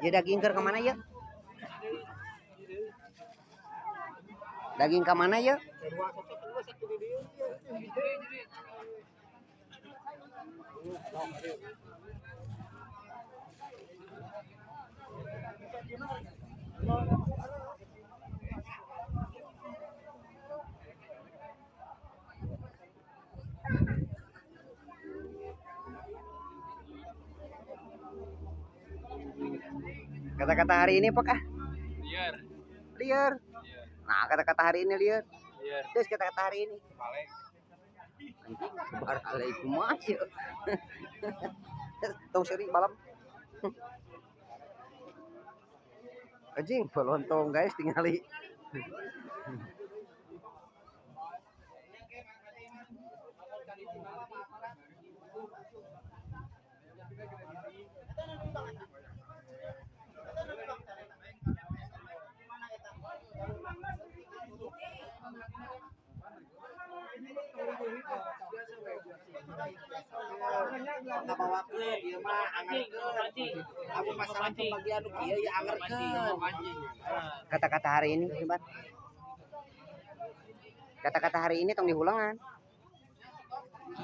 Ya daging keur ka mana ya? Daging ka mana ya? Kata-kata hari ini Pak ah? Liar. Liar. Nah, kata-kata hari ini liar. Liar. Terus kata-kata hari ini. Balik. Anjing, baralaikum aja. Tong seri balap. Anjing, balontong guys tingali. Ngabawakeun ieu mah angerkeun. Amun masalah pembagian nu kieu ya angerkeun. Kata-kata hari ini hebat. Kata-kata hari ini tong dihulangan.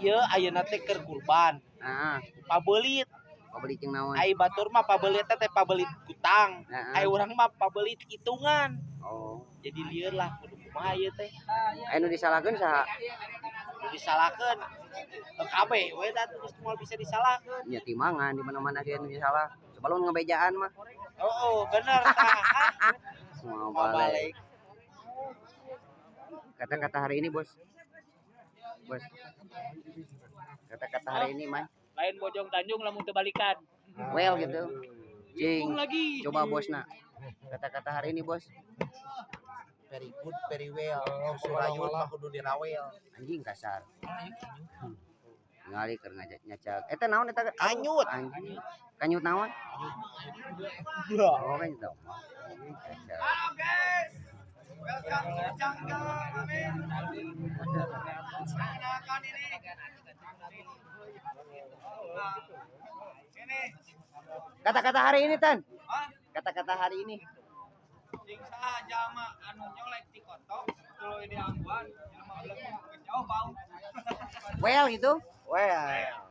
Ieu ayeuna teh keur kurban. Heeh. Pabeulit. Pabeulit jeung naon? Ai batur mah pabeulit teh pabeulit kutang. Heeh. Ai urang mah pabeulit hitungan. Oh. Jadi lieur lah kudu kumaha ieu teh. Aya nu disalahkeun saha? Nu disalahkeun kabeh we da terus moal bisa disalahkeun. Nya timangan di mana-mana ge nu disalah. Sebelum ngebejaan mah. Oh, bener tah. Semua Mau balik. balik. Kata-kata hari ini, Bos. Bos. Kata-kata hari ini, Mai. Lain Bojong Tanjung lamun teu balikan. Well gitu. Cing. Lagi. Coba bosna. Kata-kata hari ini, Bos. Very good, very well. Surayun mah kudu dirawel. Anjing kasar. Ngali keur ngajak nyacak. Eta naon eta? Kanyut. Anjing. Kanyut naon? Oh, kanyut naon. Kasar. Halo guys, welcome to jungle amin. Kenalkan ini. Nah, ini, Kata-kata hari ini, Tan. ah, Kata-kata hari ini. sing saha jalma anu nyolek ti kotok, tuluy diangguan, jelema belenggu jauh bau. Well gitu. Well.